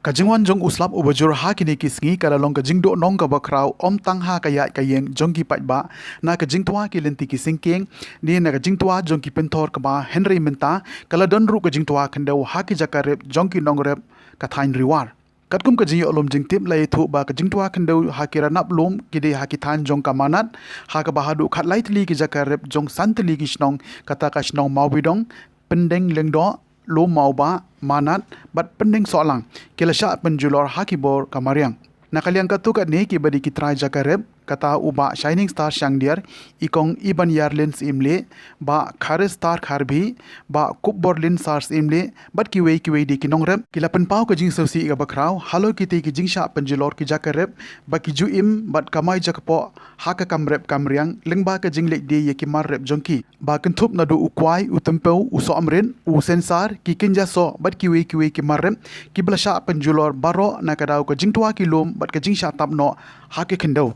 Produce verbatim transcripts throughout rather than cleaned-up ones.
Ka jingwan jong u slap uba jur ha kine ki sngi ka la long ka jingduhnong kaba khraw ym tang ha ka ïaid ka ïeng jong ki paidbah na ka jingtwa ki lynti ki syngkien ne na ka jingtwa jong ki pynthor kaba, hynrei mynta ka la don ruh ka jingtwa khyndew ha ki jaka rep jong ki nongrep ka thaiñ Ri War. Katkum ka jingïoh lum jingtip la ïathuh ba ka jingtwa khyndew ha ki ranab lum ki dei ha ki thaiñ jong ka Manad, ha kaba haduh khatlai tylli ki jaka rep jong san tylli ki shnong, kata ka shnong Mawbidong, Pyndeng Lyngdoh, Lum Mawbah, Manad bad Pyndeng Sohlang ki la shah pynjulor ha ki bor ka mariang. Na ka liang katto katne kiba dei ki trai jaka rep, kata u Bah Shining Star Shangdiar, i Kong Ibanyarlin Syiemlieh, Bah Kharis Star Kharbhih, Bah Kupborlin Sar Syiemlieh bad kiwei kiwei de ki nongrep, ki la pynpaw ka jingsngewsih kaba khraw halor kitei ki jingshah pynjulor ki jaka rep ba ki ju im bad kamai jakpoh ha ka kam rep kam riang lyngba ka jingleit die ïa ki mar rep jong ki. Ba kynthup naduh u kwai, u tympew, u sohmrit, u sensar, ki kynja soh bad kiwei kiwei ki mar rep kiba la shah pynjulor baroh na ka daw ka jingtwa ki lum bad ka jingshah tap noh ha ki khyndew.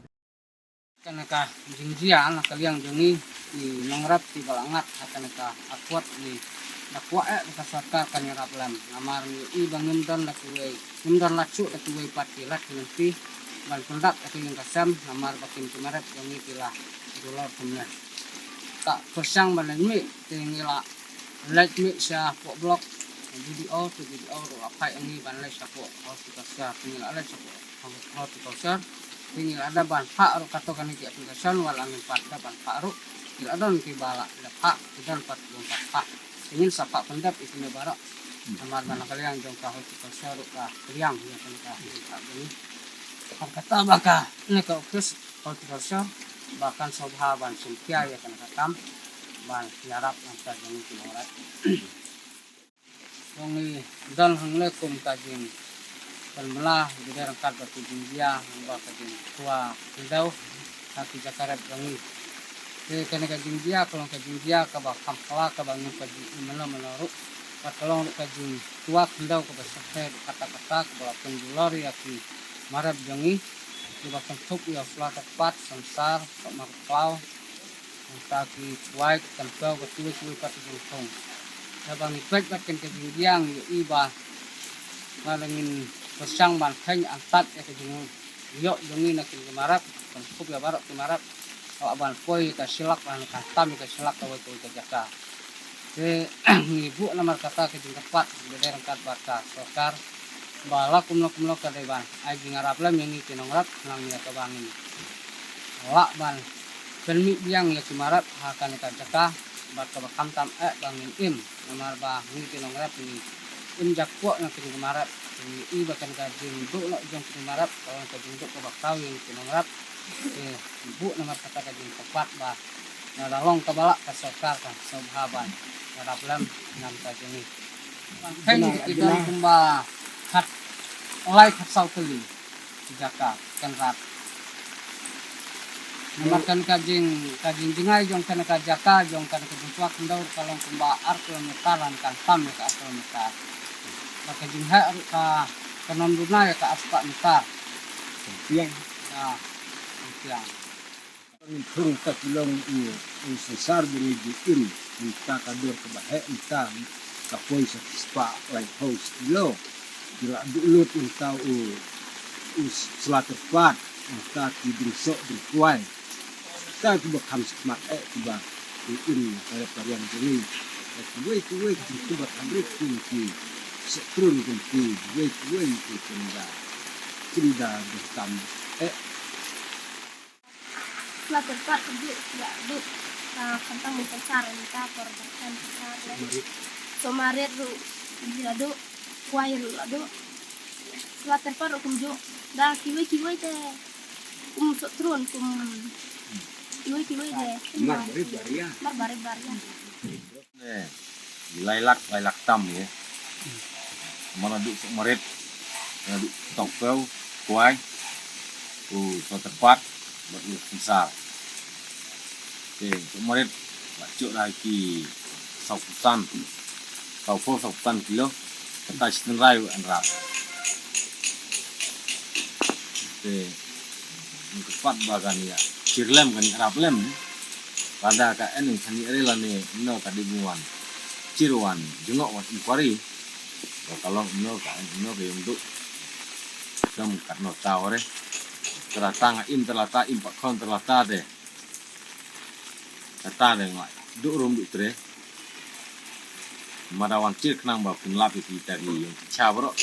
Kane ka jingjia na ka liang jong ngi ki nongrep kiba la ngat ha kane ka akot ngi da kwah eh ba ka sorkar kan ïarap lem, namar ngi i ba ngim don da kiwei, ngim don lad shuh da kiwei pat ki lad ki lynti ban pyndap da ka ïing ka sem, namar ba kin ki mar rep jong ngi ki la julor kumne. Ka pyrshang ban leit mih te ngi la leit mih sha poh block B D O, te B D O ruh la phah ïa ngi ban leit sha poh horticulture, te ngi la leit sha poh horticulture. Te ngi la dep ban phah ruh kato kane ki application, wat la ngim pat dep ban phah ruh, ki la don kiba la dep phah, ki don pat bym pat phah. Te ngin sa phah pyndep ïa kine baroh. Namar ba na ka liang jong ka horticulture ruh ka pdiang ïa kane ka phah jong ngi. Kata ba kane ka office horticulture ba kan sngewbha ban shim khia ïa kane ka kam ban ïarap na ka jong ngi ki nongrep. Jong ngi don hangne kum ka jingpynbna, jingdei ryngkat bad ka jingjia, ba ka jingtwa khyndew ha ki jaka rep jong ngi. Te kane ka jingjia ka long ka jingjia kaba kham khla, kaba ngim pat ju im mano mano ruh. Bad ka long ruh ka jingtwa khyndew kaba sngewthuh katta katta, kaba la pynjulor ïa ki mar rep jong ngi, kiba kynthup ïa u slaughter part, sensar, sohmar khlaw, nangta ki kwai, ki tympew, bad kiwei kiwei pat ki jingthung. Haba ngi peit bad kane ka jingjia ngi ïohi ba lada ngin pyrshang ban kheiñ antad ïa ka jingïoh jong ngi na kine ki mar rep, ban kup ïa baroh ki mar rep, haba ban poi ïa ka shlak, lane khamtam ïa ka shlak kawei kawei ka jaka. Te ngi buh namar kata ka jingkyrpad, jingdei ryngkat bad ka sorkar ba la kumno kumno ka dei ban ai jingïarap lem ïa ngi ki nongrep, khnang ïa kaba ngin lah ban pynmih biang ïa ki mar rep ha kane ka jaka, bad kaba khamtam eh ba ngin im, namar ba ngi ki nongrep ngi im jakpoh na kine ki mar rep. Ngi i ba kane ka jingduh noh jong kine ki mar rep ka long ka jingduh kaba khraw ïa ngi ki nongrep. Te ngi buh namar kata ka jingkyrpad ba lada long kaba lah ka sorkar kan sngewbha ban ïarap lem na ka jong ngi. Ban kheiñ ki don kumba khatlai khatsaw tylli ki jaka kynrad. Namar kane ka jing, ka jingjngai jong kane ka jaka, jong kane ka jingtwa khyndew ka long kumba ar kilometer lane khamtam ïa ka ar kilometer. Bad ka jingheh ruh ka, ka nang duna ïa ka ar spah meter. Piang. Ïa, piang. Ngi thung ka ki long u, u sensar ba ngi ju im, mynta ka dor kaba heh mynta ka poi sa ki spah laiphew kilo. Ki la duh lut mynta u, u slaughter part, mynta ki dieng soh dieng kwai. Mynta kiba kham smat eh kiba ki im ka rep ka riang jong ngi. Kiwei kiwei ki kiba kham rit kum ki sohtrun kum ki, kiwei kiwei ki kim da, kim da donkam eh. Slaughter part ka dei, ka dei, ah, khamtam u sensar, mynta por ba khamtam sensar leh. Sohmar rit ruh, ji la duh, kwai ruh la duh. Slaughter part ruh kumjuh. Da kiwei kiwei te, kum sohtrun, kum kiwei kiwei te. Mar barit baria. Mar barit baria. Ne, lai lak, lai lak tam ïa. Namar naduh sohmar rit, naduh tympew, kwai, u slaughter part bad u sensar. Te sohmar rit la shu da ki sawphew san, sawphew, sawphew san kilo. Kata shi tynrai u ïarap. Te ngi kyrpad ba kan ïa shir lem, kan ïarap lem. Lada ka en kan ïa re lane no ka dei ban wan shir, wan jngoh, wan inquiry. Ba ka long no ka en no ka ïong duh. Kam kat no ta ware. Tara ta nga im tara ta im pa khon tara ta de. Kata de nga. Duk rum duk tre. Mada wan tir khnang ba pynlap ïa kita ki ïing ki cha baroh.